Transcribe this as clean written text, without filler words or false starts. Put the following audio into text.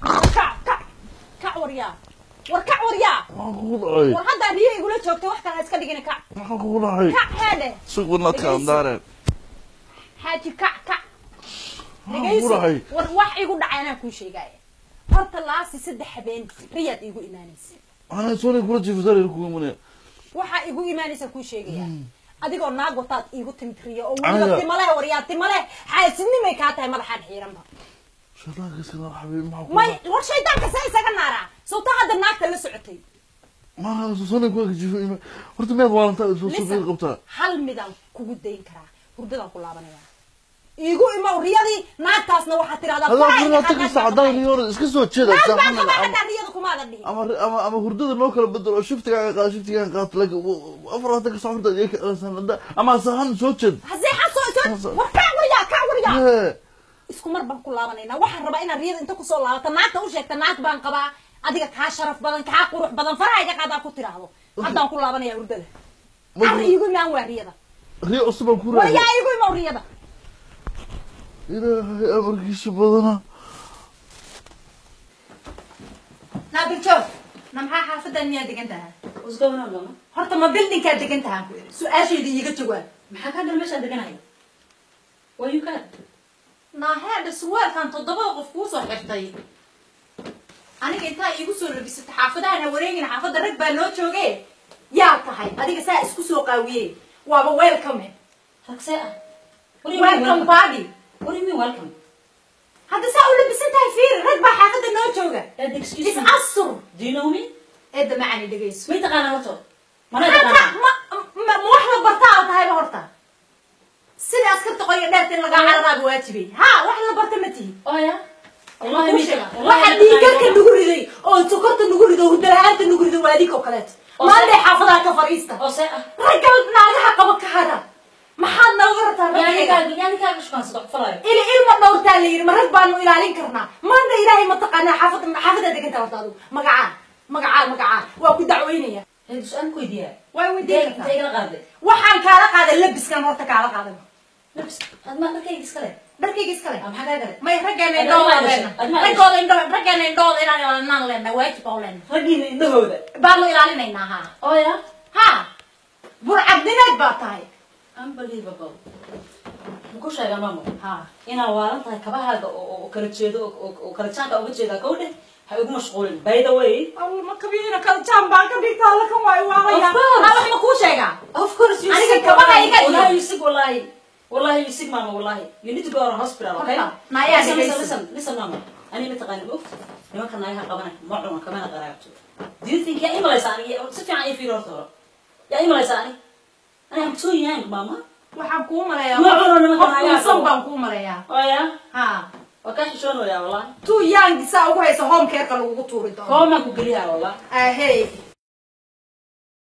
Kac, kac, kac, waryaa, war kac, waryaa. Maxaa kugu dhacay? War haddaa riyo igula joogta, wax kale ha iska dhigina, kac. Maxaa kugu dhacay? Kac heedhe. Sug, wadnaadka andaare. Xaaji, kac, kac. Maxaa kugu dhacay? War wax igu dhacay anaa kuu sheegaya. Horta laasi 3 habeen riyaad iigu imaanaysa. Anaa soonay kula jiifisaan kugu imanaya. Waxaa igu imaanaysa kuu sheegaya, adigoo naag wataad iigu timid riyo oo weliba Aniga- timale. Waryaa, timale, xaasidnimay kaa tahay, madaxaan xiiranba. Shaydaanka iska naar, xabiibi, maxaa kugu May dhacay? War shaydaanka see isaga naaraa? Sawta hadda naagta la socotay. Maxaa soonay kula jiifo? Horta miyaad waalantaa soo Listen, soo qabtaa? Hal midaan kugu dayn karaa, hurdadaan ku laabanaya. Iigu imow riyadii naagtaasna, waxaad tidhahdaa Hadaa "Faraha iga furnaata qaad, ka naag sac baan haddaan qabaa." riyoona iska soo jeeda. Naag baan Saxan qabaa, haddaa riyada kumaada dhihin. Ama hurdada noo kala bedelo oo shiftigaaga qaado, shiftigaaga qaato, laakiin 4 ka sac hurda iga kacaysan hadda ama saxan soo jeed. Haseexan soo soo. War kac, waryaa, kac, waryaa. Hee. Isku mar baan ku laabanaynaa. Waxaan rabaa inaad riyada inta kusoo laabato naagta u sheegta naag baan qabaa, adiga kaa sharaf badan, kaa qurux badan, faraha iga qaadaa ku tiraahdo. Haddaan ku laabanaya hurdada, arri iigu imaan waa riyada. Riyo cusub baan ku raadiya. Waryaa, iigu imow riyada. Ilaahay amarkiisa badana. Naabiljoog na, maxaa xaafadan miyaa degan tahay? What's going on, mama? Horta ma buildingkaa degan tahaan ku iri? Su-aashayda iiga jawaab. Maxaa kaa gal meeshaan deganahay? Why you cut? Naaheedha, suwaalkan 7da qof kuu soo xirtay aniga intaa iigu soo labisata xaafadahan ha wareegin, xaafadda rag baa noo jooge. Yaa tahay adiga saa isku soo qaawiye? Waaba welcome. Ragsee ah. What do you mean? Welcome party. What do you mean, welcome? Hadda saa u labisan tahay, fiiri, rag baa xaafadda noo jooga. Dad, excuse Is me. asur. Do you know me? Eedda macani, dhegayso. May taqaanaa horto? Mana Maxaa taqaanaa? Ma wax la bartaa oo tahayba horta sida askarta qoryo dheerta in lagaa cararaaba waajibay. Ha, wax la barta ma tihi. Oh yeah? Wallahi may taqaan. Waxa dhiigarka nagu riday oo sokorta nagu riday oo hurdala-aanta nagu riday waa adiga oo kaleeto. Maantay xaafadaha ka fadhiista. Oo see ah. Ragga naagaha qaba ka hara. Maxaad nooga rabtaa Yaa ragga? ninkaaga, yaa ninkaaga shukansado falaayo. Ili ilma dhowrtaa la yidhi, ma rag baanu ilaalin karnaa maanta? Ilaahay ma taqaanaa? Xaafadda, xaafaddaa degantaa horta adigu? Magacaa, magacaa, magacaa, waa ku dacweynaya. Hey, su-aal ku weydiiyaa. Waa weydiin kartaa. Intee igala qaaday? Waxaan kaala qaaday labiskan horta kaala qaaday. Labis. Adma dharkayga iska leh. Dharkayga iska leh. Ah, maxaa kaa galay? May raggeena Adma indhooda dhashay. leena Adma dhashay. raggooda indho, raggeena indhooda inaan ilaalinaan leena, waajib baa u leena. Raggiina indhahooda. Baanu ilaalinaynaa, ha. Oh yeah? Ha, burcadnimeed baa tahay. Unbelievable. Ma ku sheegaa, mamo? Ha. Inaa waalan tahay kabahaaga oo kala jeedo oo kala jaanka uga jeedaa kow dheh, ha igu mashquulin, by the way. Awal ma kabiina kala jaan baan ka dhigtaa alla kan waa iwaalaya. Of course. Ha, wax ma kuu sheegaa? Of course you Aniga sick. kabaha iga iyo- Wallahi you sick, wallahi, wallahi you sick, mama, wallahi you need to go to hospital, okay? Horta, naayaa Listen, listen, dhegayso. listen, listen, mama, ani ma taqaani, ma ogta nimanka naagaha qabanay ma cuno kamana qaraabto. Do you think yaa imalaysa ani? Si fiican ii fiiri horta hore, yaa imalaysa ani? Ani I'm too young, mama. Waxaan kuu maleeyaa Ma cuno nimanka qof naagaha dhuunsan qabo. baan kuu maleeyaa. Oh yeah? Ha. Waa kaa xishoonayaa wallahi. Too young saa ugu haysa home care-ka lagugu tuuri doono. Koomaan ku geliyaa wallahi. Ahey.